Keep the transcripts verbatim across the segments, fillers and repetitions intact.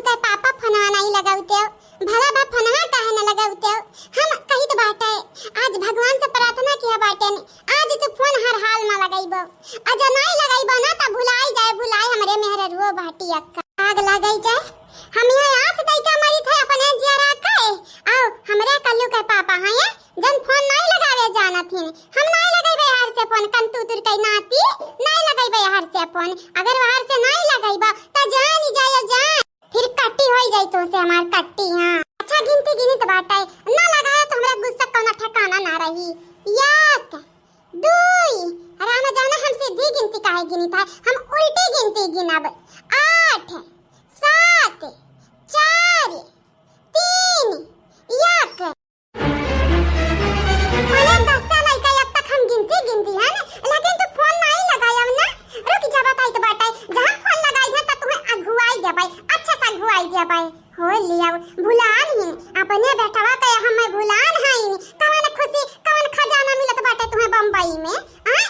के पापा फोनवा नाई लगौते हो, भला बा फोनवा काहे न लगौते हो? हम कहित बाटे, आज भगवान से प्रार्थना किया बाटे ने, आज तू फोन हर हाल में लगइबो। आ जो नाई लगइबो ना त भुलाई जाए, भुलाई हमरे मेहररुओ बाटी अक्का। आग लगई जाए, हम यहाँ आस दई का मरी थे अपने जियरा के, आओ हमरे कल्लू के पापा हैं, जन फोन नाई लगावे जानत हिन, हम नाई लगइबे हर से फोन, कंतूतुर के नाती, नाई लगइबे हर से फोन। अगर हर से नाई लगइबा त जान ही जाए जान। फिर कट्टी होई जाई तोसे हमार कट्टी, हाँ। अच्छा गिनती गिनित बाटे, ना लगाया तो हमरा गुस्सा कौनो ठिकाना ना रही। एक, दुई, राम जाने हम सीधी गिनती काहे गिनित है, हम उल्टी गिनती गिनब। आठ, सात, चार, तीन, एक। अरे दस्ता लइका, अब तक हम गिनती गिनती हन, लेकिन तू फोन नाई लगायब ना। रुक जा, बताइत बाटे, जहाँ फोन लगाई है त तुहें अगुआई देबै, अच्छा से अगुआई देबै। हो लिया, भुलान ही, अपने बेटवा के हम भुलान हईन। कवन खुशी, कवन खजाना मिलत बाटे तुहें बम्बई में, हाँ?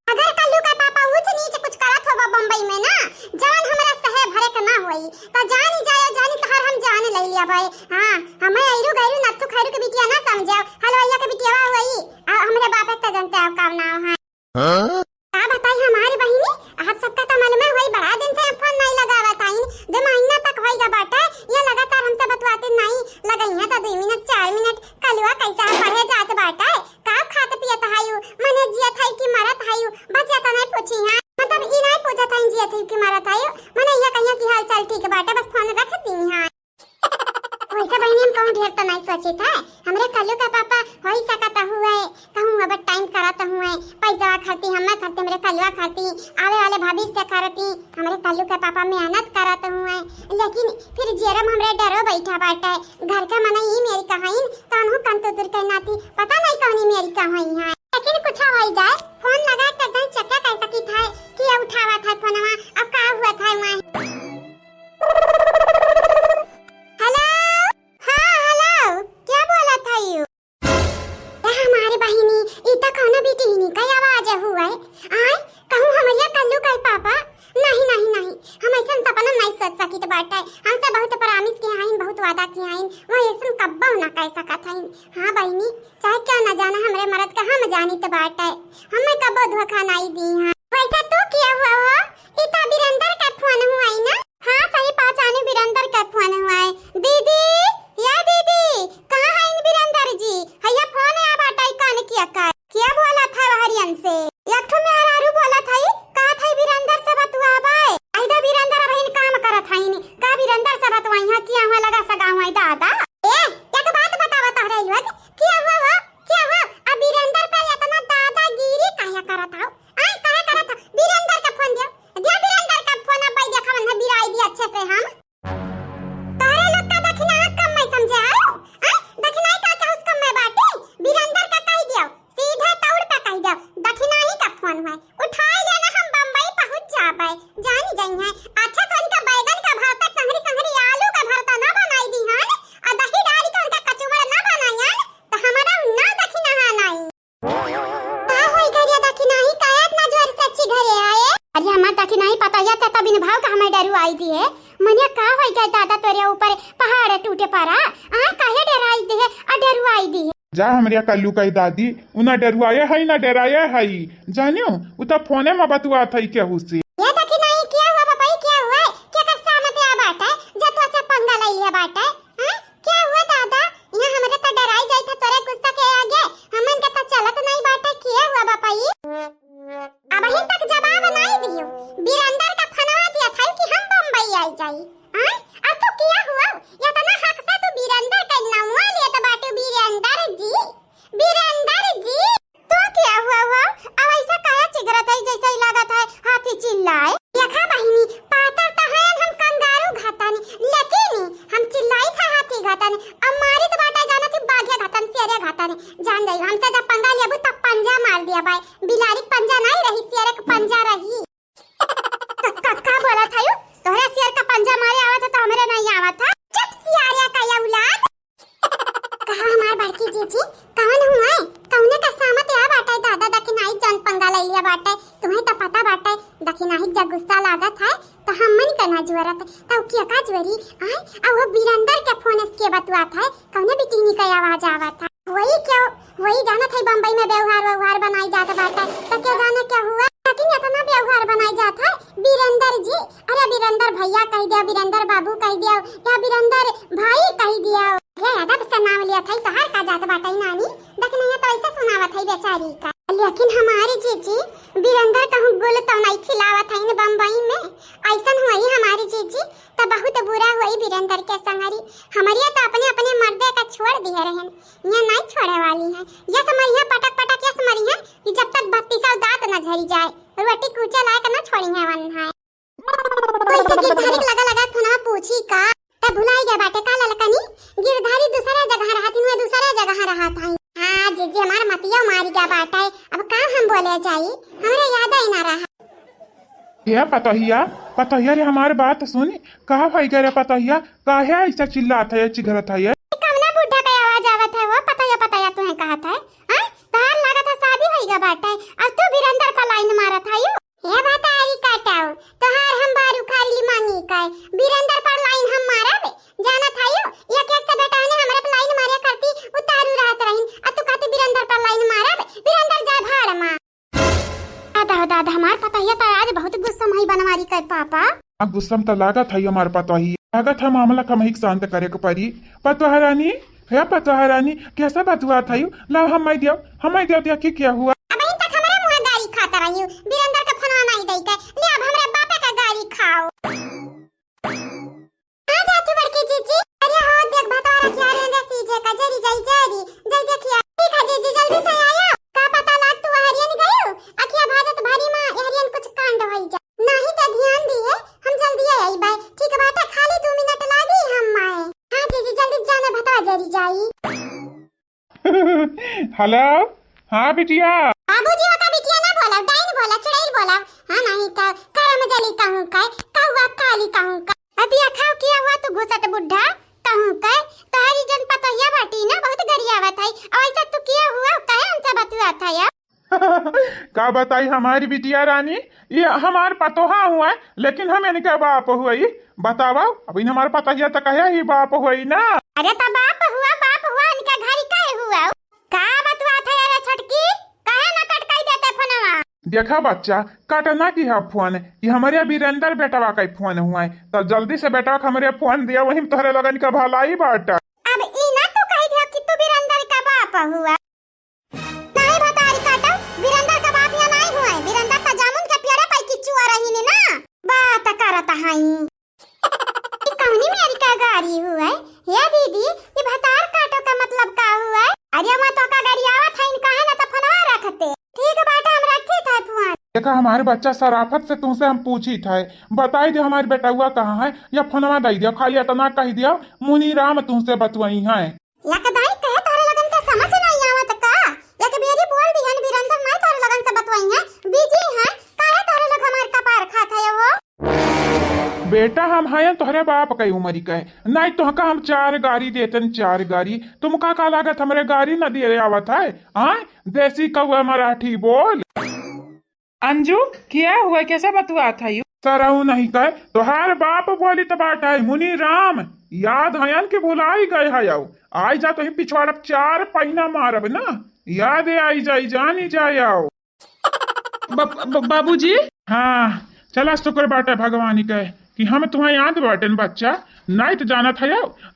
अगर कल्लू का पापा ऊंच नीच कुछ करत होबा बम्बई में ना, जवन हमरा सहे भरे के ना होई, त जानी जायो, जानी तोहर हम जान ले लिया भाई। हाँ, हमें ऐरू गैरू नत्थू खैरू के बिटिया ना समझो, हलवैया के बिटिया होई। आ हमरे बाप के त जानते हो का नाम है। हाँ? का बताई हमारी बहिनी, आप सबका त मालूम है होई, बड़ा दिन से फोन नहीं लगावत आइन, दो महीना तक होई गा बाटे, ये लगातार हमसे बतवाते नहीं, लगई है त दो मिनट चार मिनट, कलुआ कैसा है पढ़े जात बाटे, का खात पियत हायु, मने जियत हायु कि मरत हायु, बस ये तने पूछी हाँ। मतलब ई नहीं पूछत हाई जियत हायु कि मरत हायु, मने ये कहिया कि हाल चाल ठीक बाटे, बस फोन रख दी हाँ। वैसे बहिनी हम कहूँ ढेर तो नहीं सोचित है, हमरे कल्लू का पापा हो ही सकत हुए, कहूँ अब टाइम करत हुए, पैसा खरती, हमें खरती, हमरे कल्लुआ खरती, आवे वाले भविष्य खरती, हमरे कल्लू का पापा मेहनत करत हुए, लेकिन फिर जेरम हमरे डरो बैठा बाटे, घर का मनई ई मेरी कहाइन, कान्हू कंतुतुर के नाती, पता नहीं कौनी मेरी कहाई है। लेकिन कुछ होई जाए, फोन लगा के एकदम चेक कर सकी था कि ये उठावा था फोनवा, अब का हुआ था वहाँ। हेलो, हाँ हेलो, क्या बोला था यू? ए हमारे बहिनी, ई त कौनो बिटिहनी का आवाज हुआ है। आय, कहूँ हमरिया कल्लू का पापा? नहीं, नहीं, नहीं, हम ऐसन सपना नहीं सोच सकित बाटे। हमसे बहुत promise किया हईन, बहुत वादा किया हईन, वो ऐसन कब्बो ना कह सकत हईन। हाँ बहिनी, चाहे क्यों ना जाना हमरे मरद का, हम जानित बाटे, हमें कब्बो धोखा नहीं दी हैं। वैसे तू किया हुआ हो? ई त बिरेंदर का फोन हुआ है ना? हाँ, सही पहचानी, बिरेंदर का फोन हुआ है। दीदी, या दीदी, कहाँ है इन बिरेंदर जी? हैया फोन आ बाटे कान किया कर। क्या बोला था हरियन से? एक ठो मेहरारू बोला था, कहा था बिरेंदर से बतुआबे। आइदा बिरेंदर अब इन काम करत है, का बिरेंदर से बतवाई है, किया हुआ लगा सगा हुआ है दादा। ए, एक बात बतावा तोहरे लोग, क्या हुआ हो? क्या हुआ? अब बिरेंदर पे इतना दादागिरी काहे करत हो? आय, काहे करत हो? बिरेंदर का फोन दियो, दियो बिरेंदर का फोन, अब भाई देखावन है बिराई दी अच्छे से हम। तोहरे लोग का दखिना कम में समझे हो? आय, दखिनाई का क्या उसका मैं बाटे? बिरेंदर का कह दियो, सीधा तौड़ पे कह दियो, दखिनाही का फोन है, उठाई लेना, हम बम्बई पहुँच जाबे, जानी जाई है। अच्छा से उनका बैगन का भरता, संघरी संघरी आलू का भरता ना बनाई दी हन, आ दही डाल के उनका कचुमर ना बनाई हन, तो हमारा ना दखिना है नाई। का होई गरिया दखिनाही, काहे इतना जोर से अच्छी घरे आए? अरे हमार दखिनाही पता या तता बिन भाव का हमें डरू आई दी है। मनिया का होई गए दादा तोरे ऊपर पहाड़ टूटे पड़ा? आ काहे डराई दी है और डरू आई दी है? जा हमरिया कल्लू कही दादी, उ ना डरुआए हई ना डराए हई, जानियो उ त फोने में बतुआत हई केहू से। ये दखिनाही क्या हुआ बाबा, ये क्या हुआ? क्या कस्सा मत आ बात है, जो तो से पंगा ले लिया बात है, हैं? क्या हुआ दादा? यहाँ हमरे तो डराई जाई था तोरे गुस्सा के आगे, हमन के तो चलत नहीं बाटे, किए हुआ बापा ई? अबहिन तक जवाब नहीं दियो। बिरेंदर का फनवा दिया था कि हम बम्बई आई जाई। हाँ? आ तू किया हुआ? इतना हक से तू बिरेंदर का नामवा लेत बाटे, बिरेंदर जी, बिरेंदर जी। तो क्या हुआ हुआ? अब ऐसा काहे चिगरत है जैसे ही लागत है हाथी चिल्लाए? देखा बहिनी, पातर तो है हम कंगारू घातन, लेकिन हम चिल्लाई था हाथी घातन, अब मारी तो बाटा जाना थी बाघे घातन, शेरे घातन। जान जाई हमसे जब पंगा लेबू तब पंजा मार दिया बाय, बिलारी के पंजा नहीं रही, शेरे के पंजा रही। क-, क-, का बोला था यू? तोहरा शेर का पंजा मारे करत, तउ के का जोरी, आय, अउ वो बिरंदर के फोन से के बतुआत है, कउने बिटिनी का आवाज आवत है। वही क्यों, वही जानत है बम्बई में व्यवहार व्यवहार बनाई जात बाटे, तो के जाने क्या हुआ, लेकिन इतना व्यवहार बनाई जात है, बिरंदर जी, अरे बिरंदर भैया कह दिया, बिरंदर बाबू कह दिया, या बिरंदर भाई कह दिया। हे अदब से नाम लिया था, तोहार का जात बाटे नानी, देख नहीं तो ऐसे सुनावत है बेचारी का। लेकिन हमारे जीजी बिरंदर कहूँ गुल तो नहीं खिलावत है न बम्बई में, ऐसन हुई हमारे जीजी तो बहुत बुरा हुई बिरंदर के संगरी। हमरिया तो अपने अपने मर्दे का छोड़ दिए रहन, ये नहीं छोड़े वाली है, ये समरिया पटक पटक ये समरिया कि जब तक बत्तीसौ दांत न झरी जाए, रोटी कूचे लायक न छोड़ी है वन है। वैसे गिरधारी के लगा लगा फोनवा पूछी का, तब भुलाई गया बाटे का ललकनी, गिरधारी दूसरा जगह रहत हिन, दूसरा जगह रहत है। हाँ जीजी, हमार मतिया मारी गया बाटे, अब का हम बोले जाई, हमरे याद ही ना रहा। ए पतोहिया, पतोहिया रे, हमार बात सुन, का भई गे रे पतोहिया, काहे ऐसा चिल्लात है, चिघरत है? कवना बुढ़ा का आवाज आवत है वो, पतोहिया, पतोहिया तुहे कहत है? हाँ? तोहार लागत है शादी भई गा बाटे, अब तू बिरंदर पर लाइन मारत है यू? ए भतारी काटाऊ, तोहार हम बारू खाली मांगी का, बिरंदर पर लाइन हम मारब, जानत है यू? एक एक से बेटा ने हमरे पर लाइन मारे करती उतारू रहत रहीन, आ तू कहती बिरंदर पर लाइन मारब, बिरंदर जाए भाड़ मा। दादा, दादा, हमार पतोहिया त आज बहुत गुस्सा में है बनवारी के पापा। आ, गुस्सा में त लागत है हमार पतोहिया। लागत है मामला का मही शांत करे के परी। पतोह रानी, हे पतोह रानी, कैसे बतुआत है? लाओ, हम मैं दियो, हम मैं दियो, देखी क्या हुआ। अब इन तक हमरे मुँह गारी खात रही, बिरंदर का फोनवा नहीं दई के, ले अब हमरे बापे का गारी खाओ। आ जाती बड़की जीजी। अरे हो, देख भतारा के हरियन रे सीजे का जरी जाई जरी, जाई देखिया। ठीक है जीजी, जल्दी से आयो। का पता लाग तू हरियन गयो, अखिया भाजत भरी माँ हरियन कुछ कांड होई जा। नाही त ध्यान दिए, हम जल्दी आई बाय। ठीक बाटे, खाली दो मिनट लागी हम आए। हाँ जीजी, जल्दी जाने भतारा जरी जाई। हेलो, हाँ बिटिया। बाबूजी, ओका बिटिया ना बोला, डाइन बोला, चुड़ैल बोला। हाँ, नहीं तो करम जली कहूँ का, कौआ काली कहूँ का। अतिया खाओ किया हुआ तू घुसट बुढ़ा, कहूँ का, तोहरी जन पतोहिया बाटी ना, बहुत गरियावत है। और ऐसा तू किया हुआ, काहे हमसे बतुआत है या? का बताई हमारी बिटिया रानी, ये हमार पतोहा हुआ, लेकिन हम इनका बाप हुई। बतावा, अब इन हमार पतोहिया तो कहे ही बाप हुई ना। अरे तो बाप हुआ, बाप हुआ, इनका घरी काहे हुआ? का बतुआत है रे छोटकी? काहे ना कट कई देते फोनवा? देखा बच्चा, कटना की है फोन, ये हमरे बिरेंदर बेटवा का फोन हुआ है, तो जल्दी से बेटवा के हमरे फोन दिया, वही में तोहरे लगन का भलाई बाटा। अब ई ना तू कह दिया कि तू बिरेंदर का बाप हुआ। नहीं भतारी काटो, बिरेंदर का बाप यहाँ नहीं हुआ है, बिरेंदर तो जामुन के पेड़े पे की चुआ रही ने ना, बात करत हई। ई कौनी मेरी का गारी हुआ है? हे दीदी, ई भतार काटो का मतलब का हुआ है? अरे मैं तो का गरियावत हईन, काहे ना तो फोनवा रखते। ठीक बाटे, हम रखी था फोन। देखा, हमारे बच्चा शराफत से तुमसे हम पूछी था, बताई दे हमारे बेटउआ कहाँ है, या फोनवा दई दिया, खाली इतना कह दिया, मुनी राम तुमसे बतवाई है। या कदाई कहे तोहरे लोगन के समझ नहीं आवत का? एक बेरी बोल दिहन बिरेंदर नहीं तोहरे लोगन से बतवाई है, बिजी है, काहे तोहरे लोग हमार कपार खात है वो? बेटा, हम हयन तोहरे बाप के उमरी के, नहीं तोहका हम चार गारी देतन, चार गारी। तुमका का लागत हमरे गारी न दे आवत है? आय, देसी कौआ मराठी बोल। अंजू, क्या हुआ, कैसे बतुआत है यू? सरऊ नहीं कहे, तोहार बाप बोली तो बात है, मुनी राम, याद हयन के भुलाई गए है। आई जा, तोही पिछवाड़ा चार पैना मारब ना, याद आई जाई, जानी जाए आओ। ब-, ब-, बाबूजी। हाँ, चला शुक्र बाटे भगवान के कि हम तुम्हें याद बाटेन बच्चा, नहीं तो जानत है,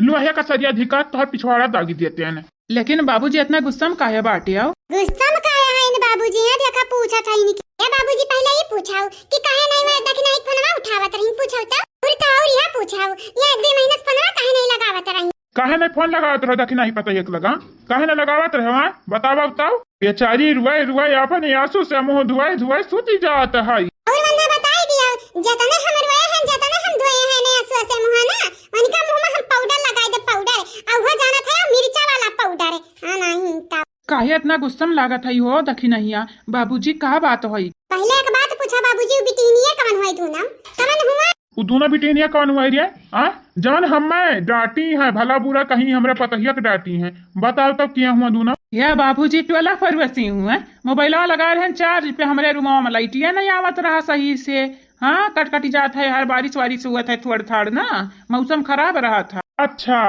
लोहे का सरिया धिका तोहर पिछवाड़ा दागी देते हैं। लेकिन बाबूजी इतना गुस्सा में काहे बाटे हो? गुस्सा में काहे हैं इन बाबूजी? यहाँ देखा पूछत है इनके। ए बाबूजी पहले ही पूछाओ कि काहे नहीं मैं दखिनाही फोनवा उठावत रही, पूछाओ तो। फिर तो और यह पूछाओ, ये दो महीने से फोनवा काहे नहीं लगावत रही? काहे नहीं फोन लगावत रहो, दखिनाही पता एक लगा? काहे न लगावत रहे वहाँ? बतावा, बताओ। बेचारी रुआई रुआई अपन आंसू से मुंह धुआई धुआई सूती जात है। और वरना बताई दिया, जतने हम रोए हैं, जतने हम धोए हैं ने आंसू से मुंह ना, उनका मुंह में हम पाउडर लगाई दे, पाउडर। आ वो जानत है मिर्चा वाला पाउडर। हाँ, नहीं तो। काहे इतना गुस्सा में लागत है हो दखिनहिया? बाबूजी का बात होई? पहले एक बात पूछा बाबूजी, उ बिटिनिया कवन होई तू ना? कवन हुआ? उ दोनों बिटिनिया कवन हुआ रे? आ? जवन हमें डांटी है, भला बुरा कहीं हमरे पतोहिया के डांटी है, बताओ तब किया हुआ दोनों? या बाबूजी टोला फरवसी हुआ, मोबाइलवा लगा रहे हैं चार्ज पे, हमरे रूमवा में लाइटिया नहीं आवत रहा सही से, हाँ, कट कटी जात है, हर बारिश वारिश हुआ था थोड़ थाड़ ना, मौसम खराब रहा था। अच्छा,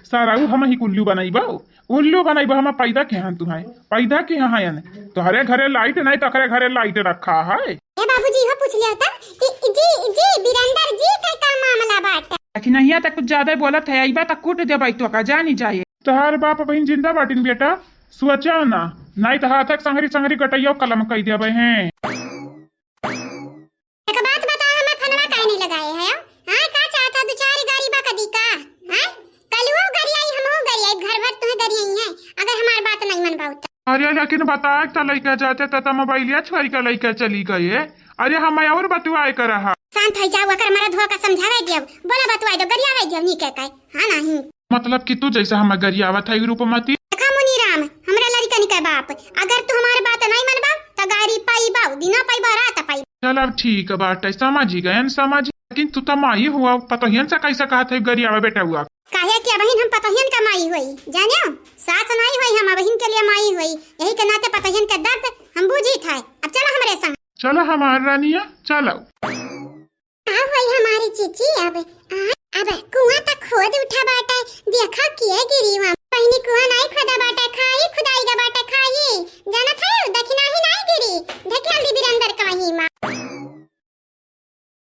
सारा उ हम ही उल्लू बनाइबो, उल्लू बनाइबो, हम पैदा के हन तुहाय, पैदा के हन। तोहरे घरे लाइट नहीं, तोहरे घरे लाइट रखा है। ए बाबूजी, इहो पूछ लिया था कि जी, जी, बिरंदर जी के का मामला बाटे? अखिनहिया तक कुछ ज्यादा बोलत है, अइबा तक कूट देबै तो का जानी जाए। तोहार बाप बहिन जिंदा बाटिन बेटा, सोचा ना, नहीं तो हाथक संगरी संगरी गटैया कलम कई देबै हैं। एक बात बता, हमें फनवा काहे नहीं लगाए है? हाँ, का चाहता, दो चार गारी बा कदी का? हाँ, कलुओ गरियाई, हमहू गरियाई, घर भर तुम्हें गरियाई है, अगर हमार बात नहीं मन बाउत। अरे लेकिन बताए त लइका जाते त, त मोबाइलिया छोड़ के लइका चली गए। अरे हम और बतुआए कर रहा। शांत हो जाओ, अगर मरद हो का समझावे दियो, बोला बतुआए दो, गरियावे दियो, नी कह के। हाँ नहीं। मतलब कि तू जैसे हम गरियावत है रूपमती। देखा मुनीराम, हमरा लड़कन के बाप, अगर तू हमारे बात नहीं मनबा, त गारी पाइबा, दिना पाइबा, रात पाइबा। चल अब ठीक बाटे, समझ गए, समझ। लेकिन तू त माई हुआ, पतोहियन से कैसे कहत है गरियावा बेटा हुआ? काहे कि अबहिन हम पतोहियन का माई होई, जानियो? सास नाई होई, हम अबहिन के लिए माई होई, यही के नाते पतोहियन के दर्द हम बूझी था। अब चलो हमरे संग। चलो हमार रानिया, चलो। का होई हमारी चीची अब? आ,